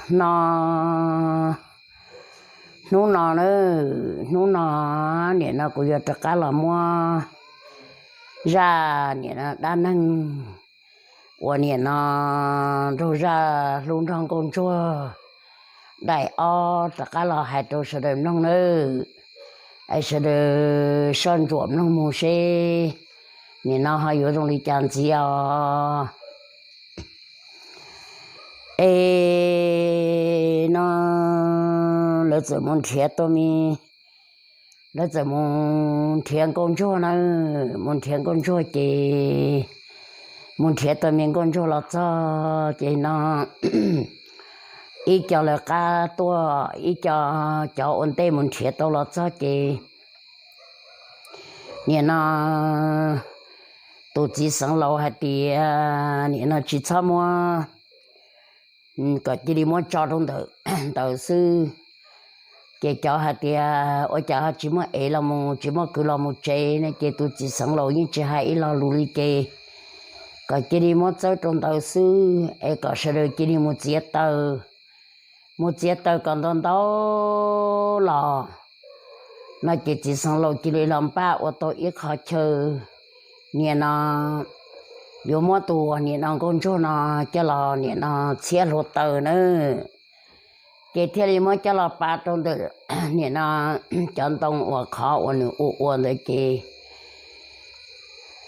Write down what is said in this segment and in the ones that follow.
No, hnub no na, hnub no nim no kuv yuav rov qab los muab zaj nim no dab neeg uas nim no nraug zaj hlub nraug nkauj ntsuag daim ob rov qab los hais rau sawv daws mloog nawb. Es sawv daws soj ntsuam mloog mus seb nim no ho yuav zoo li cas ntxiv os. Es no lawv txawm mus nrhiav tau me, lawv txawm mus nrhiav nkauj ntsuag na, mus nrhiav nkauj ntsuag ces mus nrhiav tau me nkauj ntsuag los txog ces no ib co lawv qab tuaj, ib co cov ua ntej mus nrhiav tau los txog ces nim no tus txiv xeev laus hais tias nim no tsis txhob muab, kom cia li muab tso rau ntawm ntawd xwb. Ces cov hais tias ua cas ho tsis muaj ev los mus, tsis muaj kwv los mus tsev ne, ces tus txiv xeev laus yeej tsis hais ib lo lus li ces kom cia li muab txawb rau ntawd xwb es kom sawv daws cia li mus txiav taws, mus txiav taws kom ntau ntau los no ces txiv xeev laus cia li los npaj ua tau ib qho chaw, nim no yuav muab tus nim no nkauj ntsuag no coj los nim no txhiab hlua taws nawb. Ces thiaj li muab coj los pav rau ntawm nim no cov ntoo uas qhov uas nws ua ua ntawd ces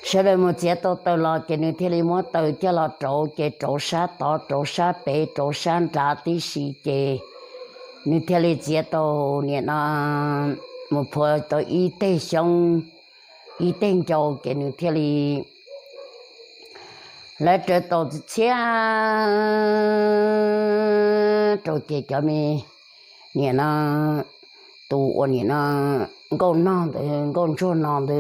sawv daws mus txiav tau taws los ces nws thiaj li muab taws coj los rauv, ces rauv sab tod, rauv sab pem, rauv sab nrad tib si ces nws thiaj li txiav tau nim no mus phua tau ib teg xyoob, ib teg ncau ces nws thiaj li, lawv rawv tau txhiab rau ces cov me nim no tus uas nim no nkauj no ntawd, nkauj ntsuag no ntawd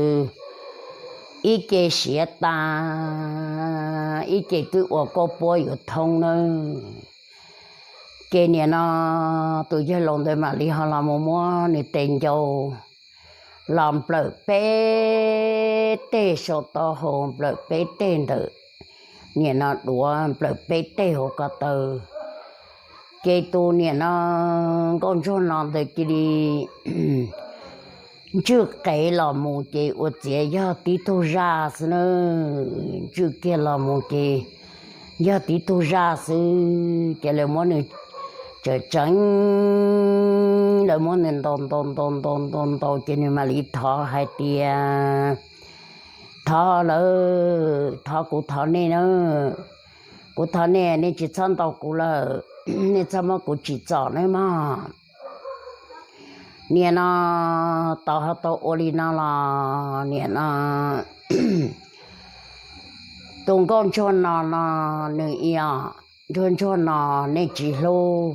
ib ce siav tas, ib ce twb ua kauj puab yuav thoob nawb. Ces nim no tus yawg laus ntawd mam li ho los mus muab nws tes ncau los nplawm peb teg saum taub hau, nplawm peb teg ntawm nim no duav, nplawm peb teg hauv ko taw. Ces tus nim no nkauj ntsuag no ntawd cia li ntswj qev los mus ces ua ciav yog tib tug zaj xwb na, ntswj kiag los mus ces yog tib tug zaj xwb ces lawv muab nws tsawm tseev, lawv muab nws ntaus ntaus ntaus ntaus ntaus ntaus ces nws mam li thov hais tias, thov lawm, thov kuv thov nej na, kuv thov nej, nej tsis txhob ntaus kuv lawm, nej txhob muab kuv tsim txom nawb mog. Nim no tau ho tau ua li no los nim no tus nkauj ntsuag no no nws ios ntsuag ntsuag no nej tsis hlub.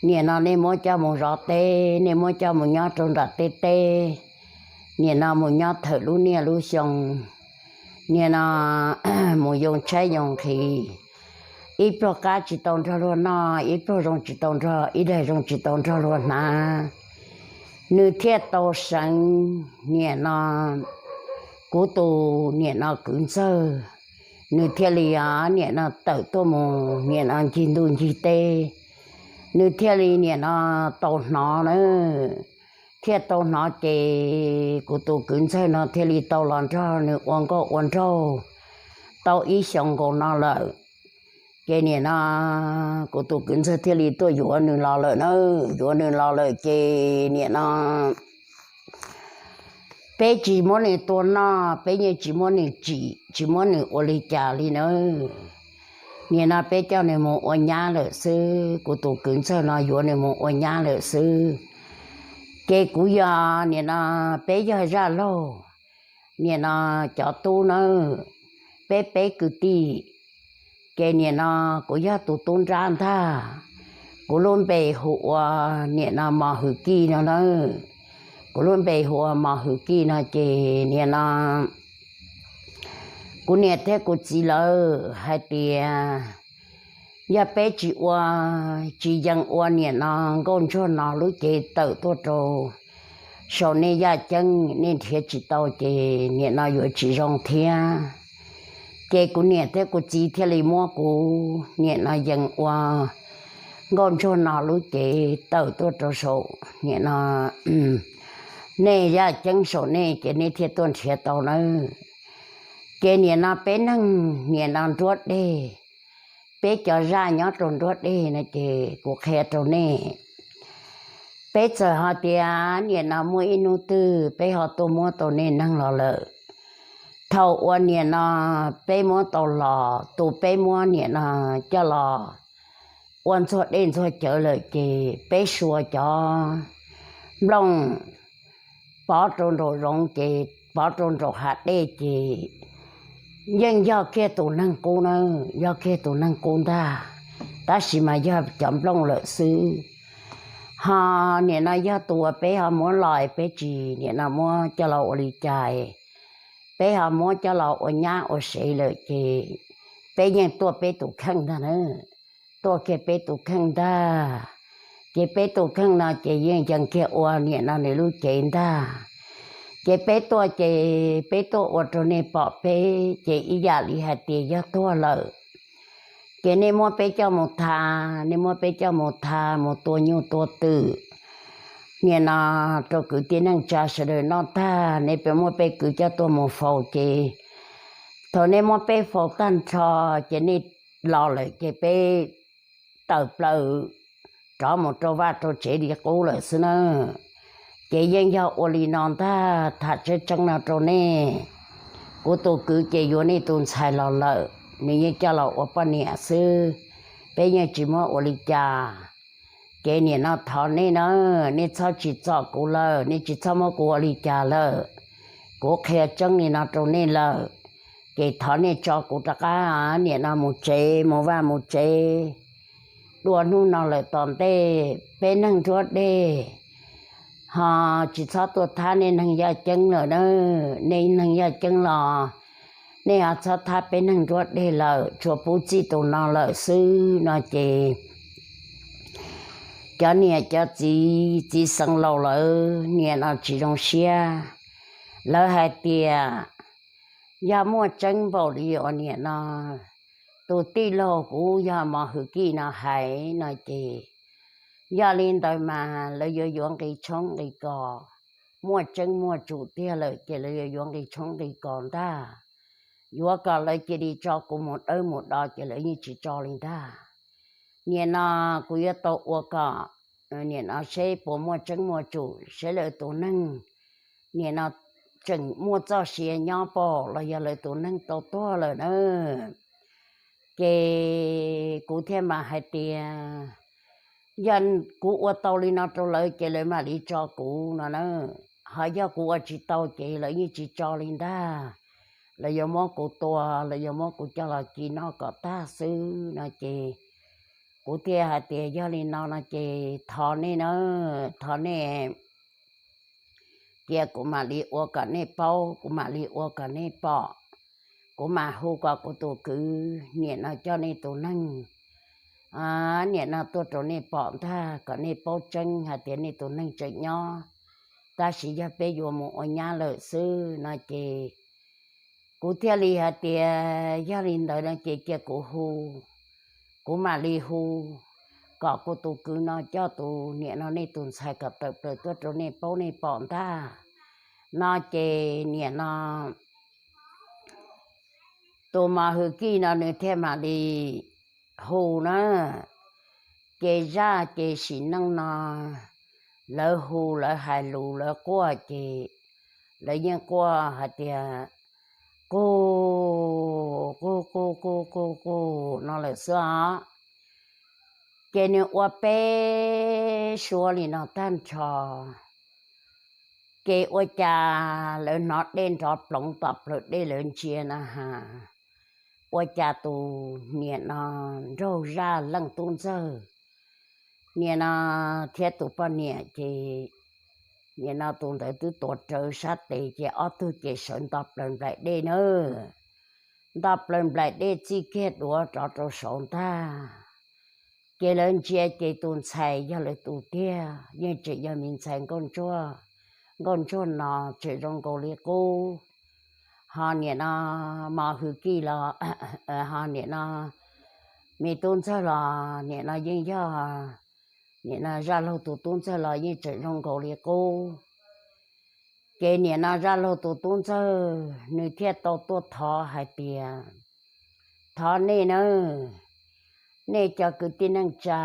Nim no nej muab coj mus zov teb, nej muab coj mus nyob rau nram teb teb, nim no mus nyob thawm lub niaj lub xyoo, nim no mus yoo tshaib yoo nqhis, ib pluag qab tsis tau nrog luag noj, ib pluag zoo tsis tau nrog, ib daig zoo tsis tau nrog luag hnav. Nws thiaj tau seev nim no kuv tus nim no kwv ntxawg, nws thiaj li nim no tawm tuaj mus nim no ncig ntuj ncig teb, nws thiaj li nim no tau hnov na, thiaj tau hnov ces kuv tus kwv ntxawg no thiaj li tau los nrog nws ua nkauj ua nraug tau ib xyoos nkaus no lawm. Ces nim no kuv tus kwv ntxawg thiaj li tuaj yuav nws los lawm na, yuav nws los lawm ces nim no peb tsis muab nws tua noj, peb yeej tsis muab nws tsim, tsis muab nws ua li cas li na. Nim no peb coj nws mus ua nyab lawm xwb, kuv tus kwv ntxawg no yuav nws mus ua nyab lawm xwb. Ces kuv yog nim no peb yog zaj laug, nim no cov tub na, peb peb kwv tij. Ces nim no kuv yog tus tub nrab ntag, kuv lub npe hu ua nim no Mos Hwm Kij no na. Kuv lub npe hu ua Mos Hwm Kij no ces nim no kuv niam thiab kuv txiv lawv hais tias yog peb tsis ua, tsis yees ua nim no nkauj ntsuag no lub cev tawm tuaj rau saum nej yaj ceeb, nej nrhiav tsis tau ces nim no yuav tsis zoo thiab. Ces kuv niam thiab kuv txiv thiaj li muab kuv nim no yees ua nkauj ntsuag no lub cev tawm tuaj rau saum nim no nej yaj ceeb saum nej ces nej thiaj tuaj nrhiav tau nawb. Ces nim no peb neeg nim no nruab dej, peb cov zaj nyob rau nruab dej no ces kuv qhia rau nej. Peb txawm ho tias nim no muaj ib hnub twg peb ho tuaj muab tau nej neeg los lawm. Thaum uas nim no peb muab tau los, tus peb muab nim no coj los ua ntxuag dej ntxuag cawv lawm ces peb sua cov nplooj pov rau nraum zoov ces pov rau nraum hav dej ces yeej yog kiag tus neeg qub na, yog kiag tus neeg qub ntag, tab sis mas yog cov nplooj lawm xwb. Ho nim no yog tus uas peb ho muab los peb tsis nim no muab coj los ua li cas, peb ho muab coj los ua nyab ua sev lawm ces peb yeej tuaj peb tus kheej ntag na, tuaj kiag peb tus kheej ntag. Ces peb tus kheej no ces yeej yees kiag ua nim no nws lub cev ntag. Ces peb tuaj ces peb tuaj ua rau nej pom peb ces ib yam li hais tias yog tuag lawm. Ces nej muab peb coj mus tha, nej muab peb coj mus tha mus tua nyuj tua twm nim no rau kwv tij neej tsa sawv daws noj tag, nej peb muab peb kwv coj tuaj mus faus ces thaum nej muab peb faus tag nrho ces nej los lawm ces peb tawm plaws rov mus rau vaj rau tsev li qub lawm xwb na. Ces yeej yog ua li no ntag, tham tseeb tseeb no rau nej. Kuv tus kwv ces yuav nej tus ntxhais los lawm, nws yeej coj los ua poj niam xwb, peb yeej tsis muab ua li cas. Ces nim no thov nej na, nej txhob tsim txom kuv lawm, nej tsis txhob muab kuv ua li cas lawm. Kuv qhia tseeb li no rau nej lawm, ces thov nej tso kuv rov qab nim no mus tsev, mus vaj mus tsev. Dua hnub no lawm tom ntej peb neeg nruab dej ho tsis txhob tuaj thab nej neeg yaj ceeb lawm na. Nej neeg yaj ceeb los nej ho txhob thab peb neeg nruab dej lawm, tsuas pub txij tus no lawm xwb no ces cov niam cov txiv, txiv xeev laus lawv nim no tsis zoo siab. Lawv hais tias yog muaj tseeb npaum li uas nim no tus tij laug kuv yog Mos Hwm Kij no hais no ces yog li ntawd mas lawv yuav yuav nqi tshoob nqi kos, muaj tseeb muaj tsum tiag lawm ces lawv yuav yuav nqi tshoob nqi kos ntag. Yuav kom lawv cia li tso kuv mus dawb mus do ces lawv yeej tsis tso li ntag. Nim no kuv yuav tau ua kom nim no seb puas muaj tseeb muaj tsum, seb lawv tus neeg nim no tseem muaj txoj sia nyob pom los yog lawv tus neeg tau tuag lawm na. Ces kuv thiaj mam hais tias yog kuv ua tau li no rau lawv ces lawv mam li tso kuv no na. Ho yog kuv ua tsis tau ces lawv yeej tsis tso li ntag. Lawv yuav muab kuv tua, lawv yuav muab kuv coj los ci noj kom tag xwb no ces kuv thiaj hais tias yog li no no ces thov nej na, thov nej cia kuv mam li ua kom nej paub, kuv mam li ua kom nej pom. Kuv mam hu kom kuv tus kwv nim no coj nej tus neeg nim no tuaj rau nej pom ntag, kom nej paub tseeb hais tias nej tus neeg tseem nyob, tab sis yog peb yuav mus ua nyab lawm xwb no ces kuv thiaj li hais tias yog li ntawd no ces cia kuv hu, kuv mam li hu kom kuv tus kwv no coj tus nim no nej tus ntxhais kom tawm plaws tuaj rau nej paub nej pom ntag no ces nim no tus Mos Hwm Kij no nws thiaj mam li hu na. Ces zaj ces sim neej no lawv hu lawv hais lus lawv quaj ces lawv yeej quaj hais tias qug qug qug qug qug qug no lawm xwb os. Ces nws ua peb suab li no tag nrho, ces ua cas lawv hnov dej nrov ploov tom plaws dej lawv ntsia na has, ua cas tus niam no nraug zaj leej tub ntxawg niam no thiab tus poj niam ces niam no tus ntawd twb tuav rawv sab tes ces ob tug ces sawv nto plaws nplaim dej na, nto plaws nplaim dej txij kiag duav rov rau saud ntag. Ces lawv ntsia ces tus ntxhais yog lawv tus tiag, yeej tseem yog me ntxhais nkauj ntsuag, nkauj ntsuag no tseem zoo nkaus li qub. Ho niam no Mos Hwm Kij los ho niam no me tub ntxawg los nim no yeej yog, nim no Zaj Laug tus tub ntxawg los yeej tseem zoo nkaus li qub. Ces nim no Zaj Laug tus tub ntxawg nws thiaj tau tuaj thov hais tias, thov nej nawb, nej cov kwv tij neej tsa,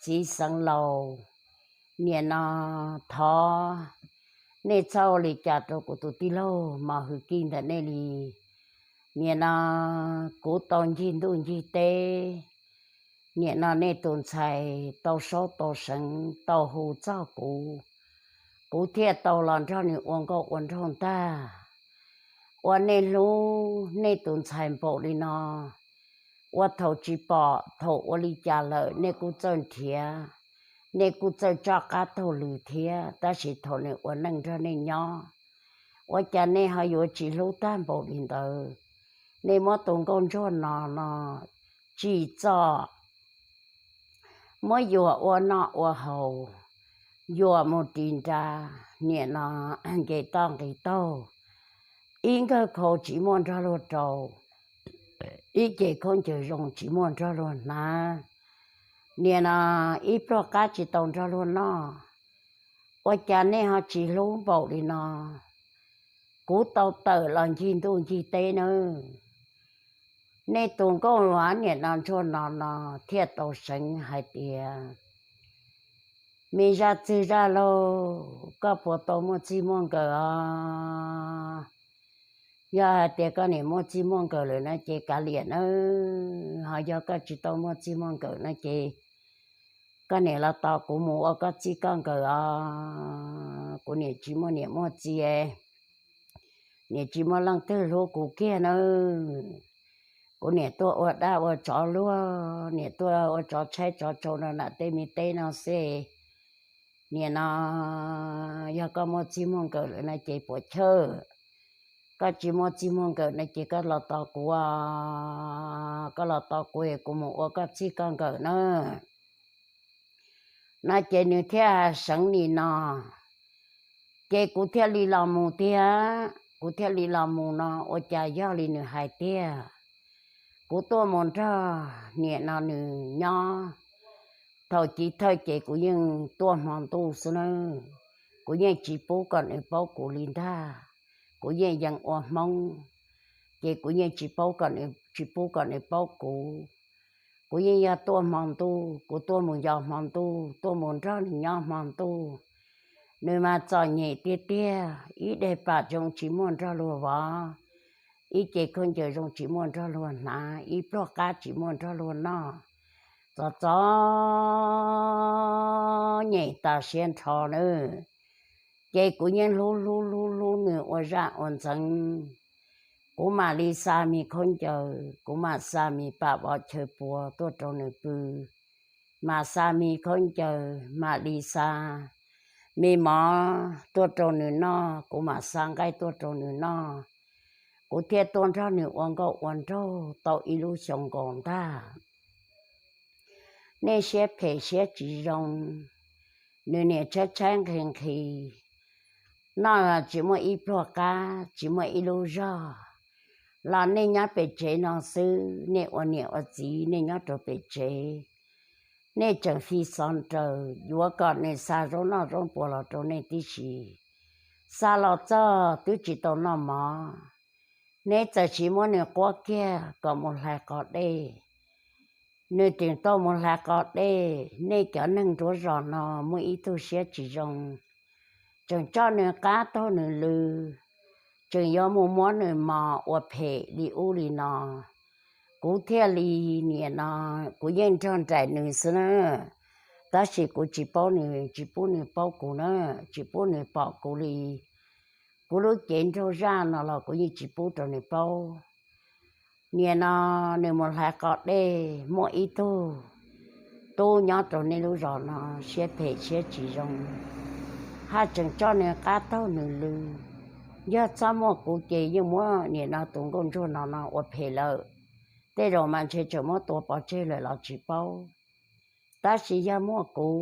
txiv xeev laus, nim no thov nej txhob ua li cas rau kuv tus tij laug Mos Hwm Kij ntawm nej li. Nim no kuv tau ncig ntuj ncig teb, nim no nej tus ntxhais tau saub tau seev tau hu txog kuv, kuv thiaj tau los nrog nws ua nkauj ua nraug ntag. Ua nej hlub nej tus ntxhais npaum li no, ua thaum tsis pom thaum ua li cas lawm nej kuj txawj nrhiav, nej kuj txawj tso qab taug lw thiab, tab sis thaum nws ua neej nrog nej nyob, ua cas nej ho yuav tsis hlub tag npaum li ntawd? Nej muab tus nkauj ntsuag no no tsim txom, muab yuam ua noj ua haus, yuam mus ris nra, nim no nce toj nqis taug, ib nkawg khau tsis muaj nrog luag rau, ib ce khaub ncaws zoo tsis muaj nrog luag hnav, nim no ib pluag qab tsis tau nrog luag noj, ua cas nej ho tsis hlub npaum li no? Kuv tau tawm los ncig ntuj ncig teb nawb. Nej tus nkauj nim no ntsuag no no thiaj tau seev hais tias, me Zaj Txwg Zaj Laug, koj puas tau muaj txij muaj nkawm os? Yog hais tias koj nim muaj txij muaj nkawm lawm no ces kav liam nawb, ho yog koj tsis tau muaj txij muaj nkawm no ces koj nim los tos kuv mus ua koj txij koj nkawm os. Kuv nim tsis muaj niam muaj txiv, nim tsis muaj leej twg hlub kuv kiag nawb. Kuv nim tuaj ua dab ua tsov luag, nim tuaj ua tsov tshaib tsov tsau rau nram tej me teb no xwb. Nim no yog koj muaj txij muaj nkawm lawm no ces puas chawj? Koj tsis muaj txij muaj nkawm no ces koj los tos kuv, koj los tos kuv es kuv mus ua koj txij koj nkawm na. No ces nws thiaj seev li no, ces kuv thiaj li los mus tiag. Kuv thiaj li los mus no ua cas yog li nws hais tiag. Kuv tuaj mus nrog nim no nws nyob, thaum chiv thawj ces kuv yeej tuaj hmo ntuj xwb nawb. Kuv yeej tsis pub kom nws paub kuv li ntag. Kuv yeej yees ua Hmoob, ces kuv yeej tsis paub kom nws, tsis pub kom nws paub kuv. Kuv yeej yog tuaj hmo ntuj, kuv tuaj mus yos hmo ntuj, tuaj mus nrog nws nyob hmo ntuj. Nws mas txom nyem tiag tiag, ib daim pam zoo tsis muaj nrog luag vov, ib ce khaub ncaws zoo tsis muaj nrog luag hnav, ib pluag qab tsis muaj nrog luag noj, txom txom nyem tas siab nrho nawb. Ces kuv yeej hlub hlub hlub hlub nws ua zaj ua ntxeev. Kuv mam li xa me khaub ncaws, kuv mam xa me pam vov chaw pua tuaj rau nws pw, mam xa me khaub ncaws, mam li xa me mov tuaj rau nws noj, kuv mam xa nqaij tuaj rau nws noj. Kuv thiaj tuaj nrog nws ua nkauj ua nraug tau ib lub xyoo nkaus ntag. Nej siab phem siab tsis zoo, nws niam tshaib tshaib nqhis nqhis, noj tsis muaj ib pluag qab, tsis muaj ib lub zog, los nej nyob pem tsev no xwb, nej ua niam ua txiv nej nyob rau pem tsev, nej tseem fi xov nraws yuav kom nws xa zaub noj zaub pua los rau nej tib si. Xa los txog twb tsis tau noj mov, nej txawm sim muab nws quab kiag kom mus hlais qos dej. Nws tseem tau mus hlais qos dej, nej cov neeg nruab zos no muaj ib tug siab tsis zoo, tseem tso nws qab taug nws lw, tseem yuav mus muab nws mos ua phem li ub li no. Kuv thiaj li nim no, kuv yeej nrog nraim nws xwb na, tab sis kuv tsis paub nws, tsis pub nws paub kuv na, tsis pub nws pom kuv li. Kuv lub cev nraug zaj no los kuv yeej tsis pub rau nws paub. Nim no nws mus hlais qos dej, muaj ib tug tub nyob rau nej lub zos no siab phem siab tsis zoo, haj tseem tso nws qab taug nws lw. Yog txhob muaj kuv ces yeej muab nim no tus nkauj ntsuag no no ua phem lawm. Tej zaum mas ntshe tseem muab tua pov tseg lawm los tsis paub. Tab sis yog muaj kuv,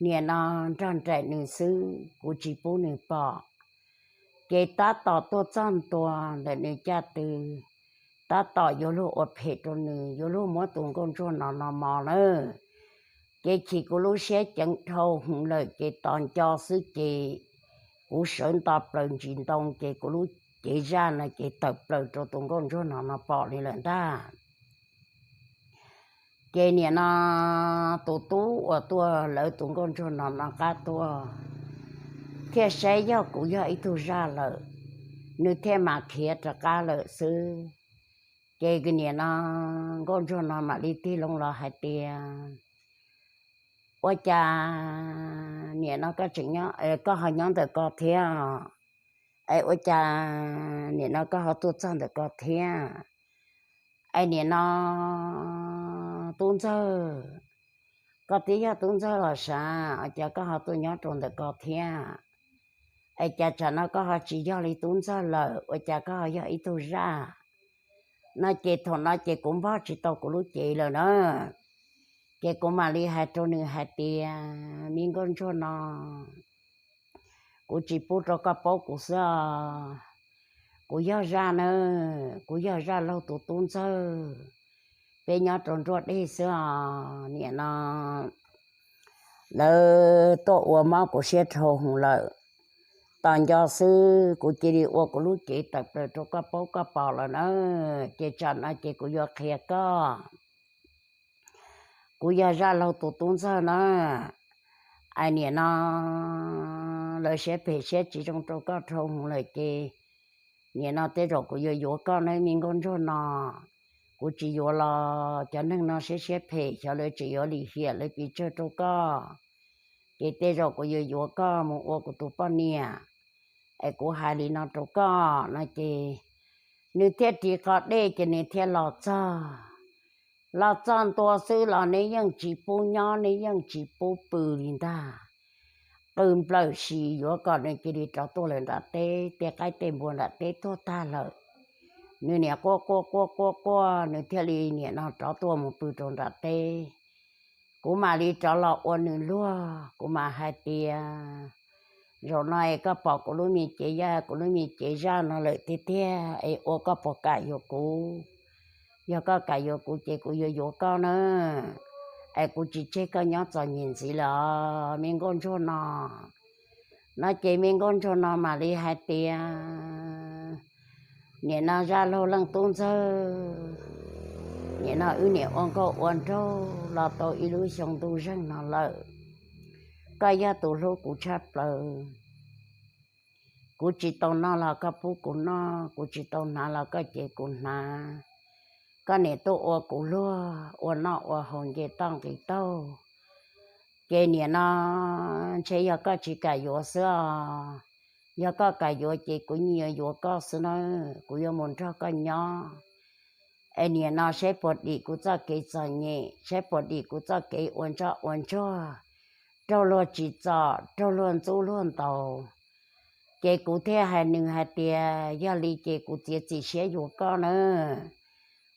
nim no nrog nraim nws xwb, kuv tsis pub nws pom. Ces tab tom tuaj txog ntua ntawm nws caj tw, tab tom yuav luag ua phem rau nws, yuav luag muab tus nkauj ntsuag no no mos nawb. Ces chim kuv lub siab ceev dhau hwv lawm ces tos nco xwb ces kuv sawv nto plaws ntsis ntoo ces kuv lub cev zaj no ces tawm plaws rau tus nkauj ntsuag no no pom li lawm ntag. Ces nim no tus tub uas tuaj lawv tus nkauj ntsuag no no qab tuaj thiaj saib yog kuv yog ib tug zaj lawm, nws thiaj mam khiav rov qab lawm xwb. Ces nim no nkauj ntsuag no mam li tig loo los hais tias, ua cas nim no koj tseem nyob, koj ho nyob ntawm ko thiab? Es ua cas nim no koj ho tuaj txog ntawm ko thiab? Es nim no tub ntxawg, koj twb yog tub ntxawg los sav, ua cas koj ho tuaj nyob rau ntawm ko thiab? Es cas tsam no koj ho tsis yog li tub ntxawg lawm, ua cas koj ho yog ib tug zaj? No ces thaum no ces kuv npog tsis tau kuv lub cev lawm na. Ces kuv mam li hais rau nws hais tias, me nkauj ntsuag no, kuv tsis pub rau koj paub kuv xwb os. Kuv yog zaj na, kuv yog zaj laug tus tub ntxawg, peb nyob rau nruab dej xwb os. Nim no lawv tuaj ua mob kuv siab dhau hwv lawm, tos nco xwb kuv cia li ua kuv lub cev tawm plaws rau koj paub koj pom lawm na. Ces tsam no ces kuv yuav qhia koj, kuv yog zaj laug tus tub ntxawg na. Es nim no lawv siab phem siab tsis zoo rau koj dhau hwv lawm ces nim no tej zaum kuv yuav yuav koj na me nkauj ntsuag no. Kuv tsis yuav los cov neeg no siab siab phem xyov lawv tseem yuav lim hiam lawv piv tsawg rau koj. Ces tej zaum kuv yuav yuav koj mus ua kuv tus poj niam. Es kuv hais li no rau koj no ces nws thiaj ris qhov dej ces nws thiaj los txog. Los txog ntua xwb los neb yeej tsis pub nyob neb yeej tsis pub pw li ntag. Qw nplawm sis yuav kom nws cia li rov tuaj lawm nram teb, tej qaib tej npua nram teb tuag tag lawm. Nws niam quaj quaj quaj quaj quaj nws thiaj li nim no rov tuaj mus pw rau nram teb. Kuv mam li rov los ua nws luag, kuv mam hais tias, zaum no es koj pom kuv lub me cev yaj kuv lub me cev zaj no lawm tiag tiag es ua koj puas kam yuav kuv? Yog koj kam yuav kuv ces kuv yuav yuav koj na. Es kuv tsis tseg koj nyob txom nyem ntxiv lawm os me nkauj ntsuag no. No ces me nkauj ntsuag no mam li hais tias, nim no zaj laug leej tub ntxawg, nim no wb niam ua nkauj ua nraug los tau ib lub xyoo ntuj zeeg no lawm. Koj yog tus hlub kuv tshaj plaws. Kuv tsis tau noj los koj pub kuv noj, kuv tsis tau hnav los koj cev kuv hnav. Koj niam tuaj ua kuv luag ua noj ua haus nce toj nqis taug. Ces nim no ntshe yog koj tsis kam yuav xwb os. Yog koj kam yuav ces kuv yeej yuav yuav koj xwb nawb, kuv yuav mus nrog koj nyob. Es nim no saib puas dim kuv txoj kev txom nyem, saib puas dim kuv txoj kev ua ntsoj ua ntsuag, raug luag tsim txom, raug luag ntxub luag ntaus. Ces kuv thiaj hais nws hais tias, yog li ces kuv txiav txim siab yuav koj na.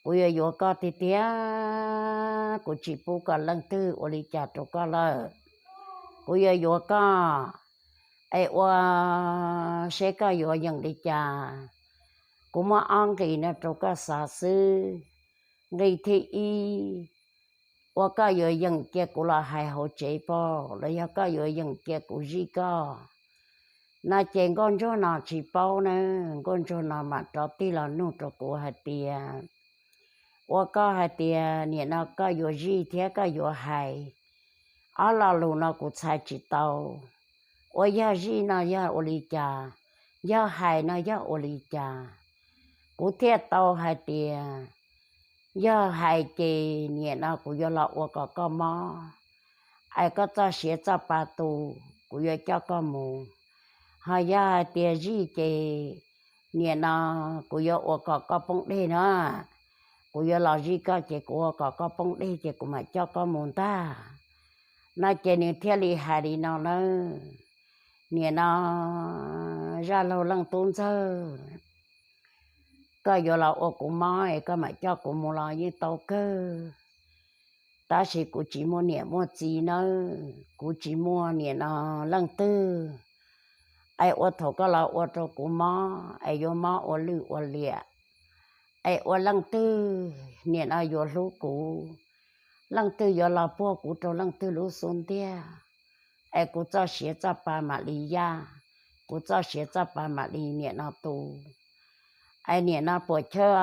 Kuv yuav yuav koj tiag tiag, kuv tsis pub kom leej twg ua li cas rau koj lawm. Kuv yuav yuav koj, es ua seb koj yuav yeem li cas. Kuv muab ob nqis no rau koj xav xwb. Nqis thib ib, ua koj yuav yeem cia kuv los hais hauv tsev pob, los yog koj yuav yeem cia kuv zij koj. No ces nkauj ntsuag no tsis paub na, nkauj ntsuag no mam rov tig los nug rau kuv hais tias, ua koj hais tias nim no koj yuav zij thiab koj yuav hais, ob lo lus no kuv txhais tsis tau. Ua yog zij no yog ua li cas, yog hais no yog ua li cas? Kuv thiaj tau hais tias, yog hais ces nim no kuv yuav los ua kom koj mob, es koj txoj sia txoj pa tu, kuv yuav coj koj mus. Ho yog hais tias zij ces nim no kuv yuav ua kom koj poob dej no, kuv yuav los zij koj ces kuv ua kom koj poob dej ces kuv mam coj koj mus ntag. No ces nws thiaj li hais li no nawb, nim no zaj laug leej tub ntxawg, koj yuav los ua kuv mob es koj mam coj kuv mus los yeej tau kawg. Tab sis kuv tsis muaj niam muaj txiv nawb, kuv tsis muaj nim no leej twg, es ua thaum koj los ua rau kuv mob es yuav mob ua lwj ua liam, Es ua leej twg nim no yuav hlub kuv, leej twg yuav los puag kuv rau leej twg lub xub ntiag, es kuv txoj siav txoj pa mam li yaj, kuv txoj siav txoj pa mam li nim no tu. Es nim no Puam Chawj,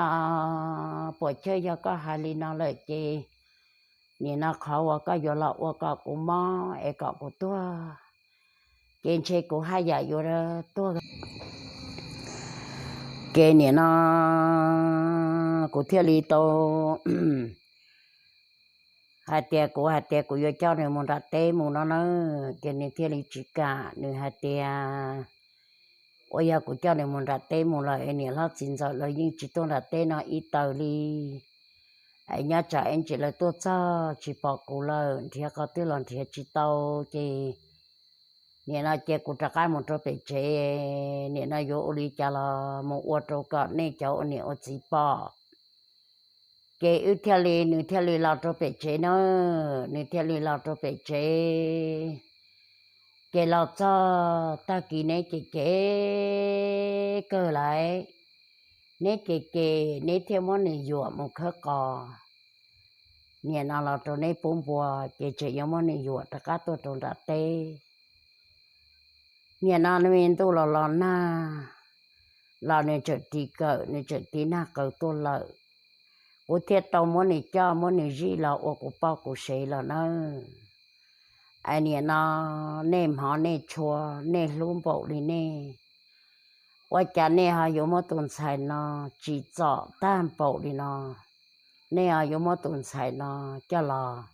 Puam Chawj, yog koj hais li no lawm ces nim no qhov uas koj yuav los ua kom kuv mob es kom kuv tuag, ces ntshe kuv haj yam yuav tuag. Ces nim no kuv thiaj li tau hais tias, kuv hais tias kuv yuav coj nws mus nram teb mus no na, ces nws thiaj li tsis kam, nws hais tias, ua yog kuv coj nws mus nram teb mus lawm es niam hlob txiv ntxawm lawv yeej tsis tuaj nram teb no ib taws li. Es nyob tsam ib ntsis lawv tuaj txog tsis pom kuv lawm, nrhiav qhov twg los nrhiav tsis tau, ces nim no cia kuv rov qab mus rau pem tsev, nim no yuav ua li cas los mus ua rau kom nej cov ua niam ua txiv pom. Ces wb thiaj li, nws thiaj li los rau pem tsev na, nws thiaj li los rau pem tsev. Ces los txog tag kis neb ces ces kawg lawm, neb ces ces neb thiaj muab nws yuam mus khawb qos. Nim no los rau neb pub npua ces tseem yuav muab nws yuam rov qab tuaj rau nram teb. Nim no nws ntuj los los nag, los nws tseem ris kawm, nws tseem tiv nag qaws tuaj lawm. Kuv thiaj tau muab nws coj muab nws zij los ua kuv poj kuv sev los nawb. Es nim no nej hmov nej tshua, nej hlub npaum li nej, ua cas nej ho yuav muab tus ntxhais no tsim txom tag npaum li no? Nej ho yuav muab tus ntxhais no coj los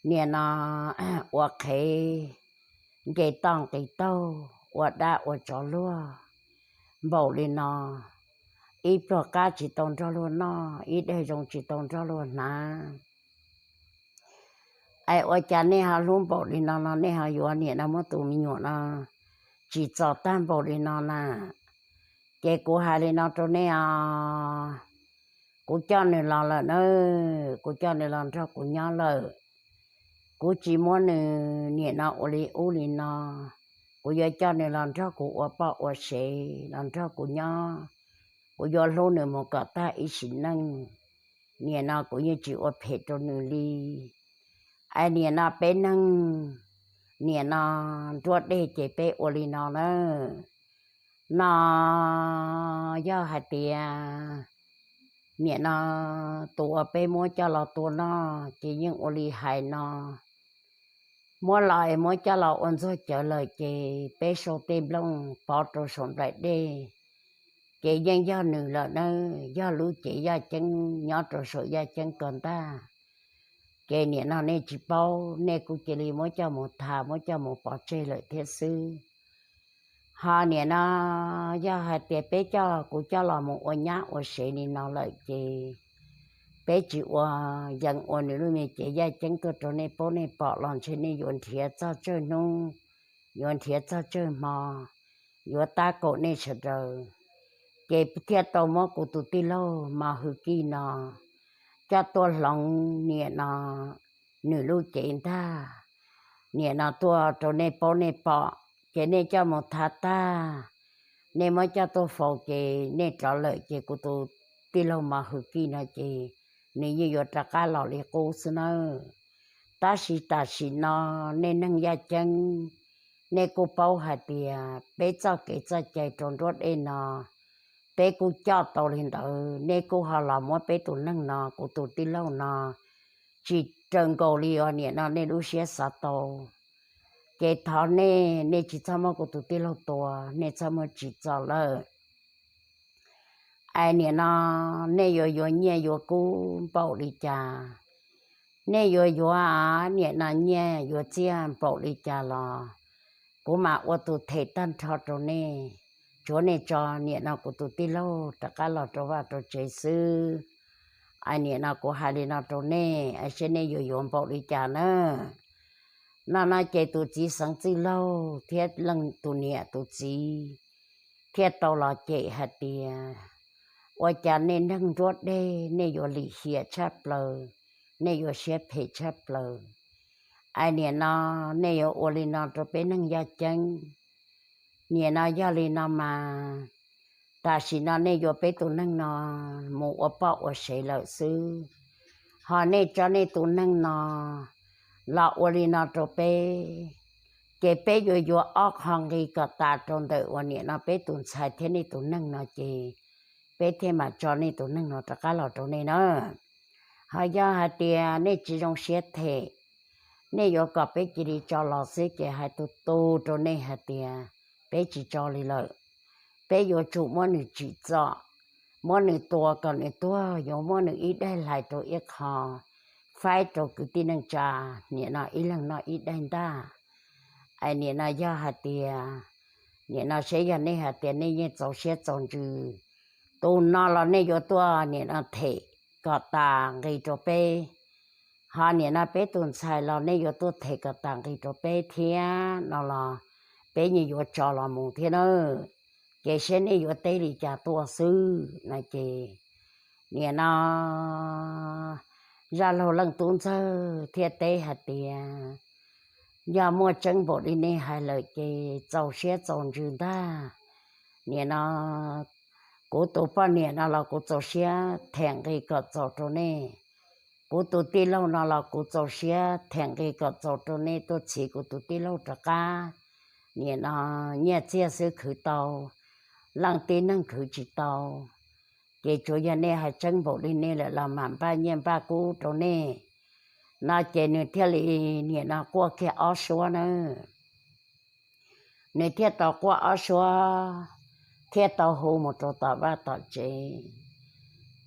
nim no ua qhev, nce toj nqis taug, ua dab ua tsov luag npaum li no, ib pluag qab tsis tau nrog luag noj, ib daig zoo tsis tau nrog luag hnav. Es ua cas nej ho hlub npaum li no no nej ho yuav nim no muab tus me nyuam no tsim txom tag npaum li no na? Ces kuv hais li no rau nej os, kuv coj nws los lawm na, kuv coj nws los nrog kuv nyob lawm. Kuv tsis muab nws nim no ua li ub li no, kuv yuav coj nws los nrog kuv ua poj ua sev, los nrog kuv nyob. Kuv yuav hlub nws mus kom tag ib sim neej. Nim no kuv yeej tsis ua phem rau nws li. Es nim no peb neeg nim no nruab dej ces peb ua li no na. No yog hais tias nim no tus uas peb muab coj los tua no ces yeej ua li hais no. Muab los es muab coj los ua ntxuag cawv lawm ces peb sau tej nplooj pov rau saum nplaim dej, ces yeej yog nws lawm na, yog lub cev yaj ceeb nyob rau saum yaj ceeb ko ntag. Ces nim no nej tsis paub, nej kuj cia li muab coj mus tham, muab coj mus pov tseg lawm thiab xwb. Ho nim no yog hais tias peb coj, kuv coj los mus ua nyab ua sev li no lawm ces peb tsis ua yees ua nws lub me cev yaj ceeb tuaj rau nej paub nej pom los ntshe nej yuav nrhiav txog tsawg hnub, yuav nrhiav txog tsawg hmo, yuav tab kaum nej sawv daws. Ces thiaj tau muab kuv tus tij laug Mos Hwm Kij no coj tuaj hloov nim no nws lub cev ntag. Nim no tuaj rau nej paub nej pom, ces nej coj mus thav tag, nej muab coj tuaj faus ces nej rov lawm ces kuv tus tij laug Mos Hwm Kij no ces nws yeej yuav rov qab los li qub xwb nawb. Tab sis tam sim no nej neeg yaj ceeb, nej kuj paub hais tias peb txoj kev txoj cai rau nruab dej no peb kuj coj tau li ntawd, nej kuj ho los muab peb tus neeg no, kuv tus tij laug no tsis raws nkaus li uas nim no nej lub siab xav tau. Ces thov nej, nej tsis txhob muab kuv tus tij laug tua, nej txhob muab tsim txom lawm. Es nim no nej yuav yuav nyiaj yuav kub npaum li cas, nej yuav yuav nim no nyiaj yuav txiaj npaum li cas los kuv mam ua tus them tag nrho rau nej. Tsuav nej tso nim no kuv tus tij laug rov qab los rau vaj rau tsev xwb. Es nim no kuv hais li no rau nej, es seb nej yuav yuav npaum li cas na. No no ces tus txiv xeev txwj laug thiab leej tus niam tus txiv thiaj tau los cem hais tias, ua cas nej neeg nruab dej nej yuav lim hiam tshaj plaws, nej yuav siab phem tshaj plaws. Es nim no nej yuav ua li no rau peb neeg yaj ceeb. Nim no yog li no mas tam sim no nej yuav peb tus neeg no mus ua poj ua sev lawm xwb, ho nej tso nej tus neeg no los ua li no rau peb, ces peb yuav yuav ob qho nqi kom tas rau ntawm uas nim no peb tus ntxhais thiab nej tus neeg no ces peb thiaj mam tso nej tus neeg no rov qab los rau nej na. Ho yog hais tias nej tsis zoo siab them, nej yuav kom peb cia li tso los xwb ces hais tus tus rau nej hais tias peb tsis tso li lawm. Peb yuav tsum muab nws tsim txom, muab nws tua kom nws tuag, yuav muab nws ib daig hlais rau ib qho, faib rau kwv tij neej tsa, nim no ib leeg noj ib daig ntaj. Es nim no yog hais tias, nim no seb yog nej hais tias nej yeej txaus siab txaus ntsws, tus no los nej yuav tuaj nim no them kom tas nqi rau peb, ho nim no peb tus ntxhais los nej yuav tuaj them kom tas nqi rau peb thiab no los peb yeej yuav tso los mus thiab na. Ces seb nej yuav teb li cas tuaj xwb no ces nim no Zaj Laug Leej Tub Ntxawg thiaj teb hais tias, yog muaj tseeb npaum li nej hais lawm ces txaus siab txaus ntsws ntag. Nim no kuv tus poj niam no los kuv txaus siab them nqi kom txaus rau nej, kuv tus tij laug no los kuv txaus siab them nqi kom txaus rau nej tuaj txhiv kuv tus tij laug rov qab. Nim no nyiaj txiag xwb khwv tau, leej tib neeg khwv tsis tau. Ces tsuas yog nej hais tseeb npaum li nej lawm los mam npaj nyiaj npaj kub rau nej no ces nws thiaj li nim no quaj kiag ob suab nawb. Nws thiaj tau quaj ob suab, thiaj tau hu mus rau tom vaj tom tsev.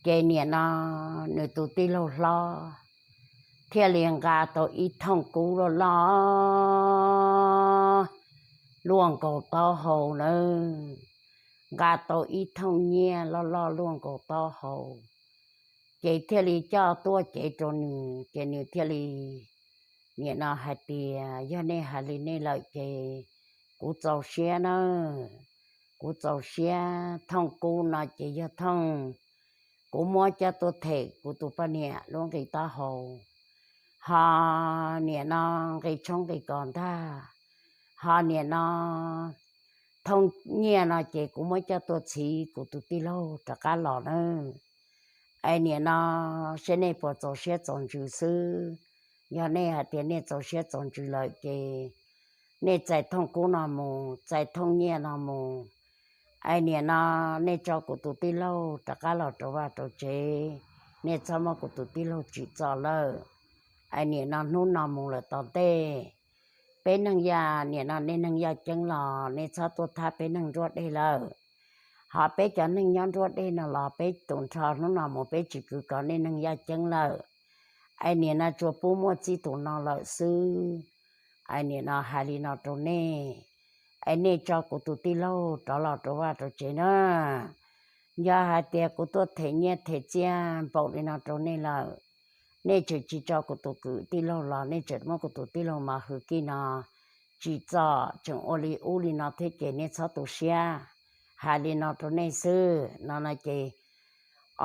Ces nim no nws tus tij laug hlob thiaj li nqa tau ib thooj kub loj loj luaj nkaus taub hau nawb, nqa tau ib thooj nyiaj loj loj luaj nkaus taub hau, ces thiaj li coj tuaj cev rau nws ces nws thiaj li nim no hais tias, yog nej hais li nej lawm ces kuv txaus siab nawb, kuv txaus siab. Thooj kub no ces yog thooj kuv muab coj tuaj them kuv tus poj niam lub nqi taub hau, ho nim no nqi tshoob nqi kos ntag, ho nim no thooj nyiaj no ces kuv muab coj tuaj txhiv kuv tus tij laug rov qab los nawb. Es nim no seb nej puas txaus siab txaus ntsws xwb. Yog nej hais tias nej txaus siab txaus ntsws lawm ces nej txais thooj kub no mus, txais thooj nyiaj no mus. Es nim no nej tso kuv tus tij laug rov qab los rau vaj rau tsev, nej txhob muab kuv tus tij laug tsim txom lawm. Es nim no hnub no mus lawm tom ntej, peb neeg yaj, nim no nej neeg yaj ceeb los nej txhob tuaj thab peb neeg nruab dej lawm. Ho peb cov neeg nyob nruab dej no los peb tus nrho hnub no mus peb tsis kwv kom nej neeg yaj ceeb lawm. Es nim no tsuas pub muaj txij tus no lawm xwb. Es nim no hais li no rau nej, es nej tso kuv tus tij laug rov los rau vaj rau tsev na. Yog hais tias kuv tuaj them nyiaj them txiaj npaum li no rau nej lawm, nej tseem tsis tso kuv tus kwv tij laug los nej tseem muab kuv tus tij laug Mos Hwm Kij no tsim txom tseem ua li ub li no thiab ces nej txhob tu siab. Hais li no rau nej xwb no no ces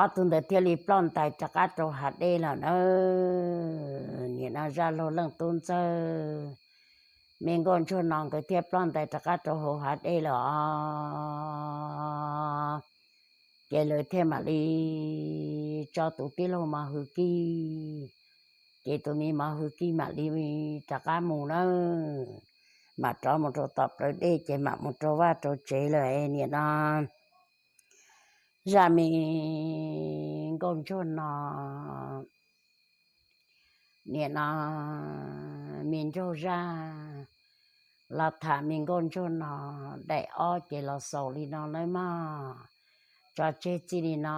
ob tug ntawd thiaj li ploj ntais rov qab rau hav dej lawm na. Nim no Zaj Laug Leej Tub Ntxawg, me nkauj ntsuag no nkawd thiaj ploj ntais rov qab rau hauv hav dej lawm os. Ces lawv thiaj mam li tso tus tij laug Mos Hwm Kij, ces tus me Mos Hwm Kij mam li rov qab mus na, mam rov mus rau tom plawv dej ces mam mus rau vaj rau tsev lawm. Nim no Zaj me nkauj ntsuag no, nim no me nraug Zaj los tham me nkauj ntsuag no daim ob ces los xaus li no nawb mog. Tso tseg txij li no,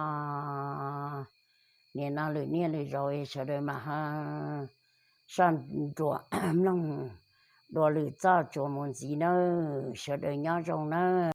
nim no lwm niaj lwm zaus sawv daws mam ho soj ntsuam mloog dua lwm txoj tsuas mus ntxiv nawb, sawv daws nyob zoo nawb.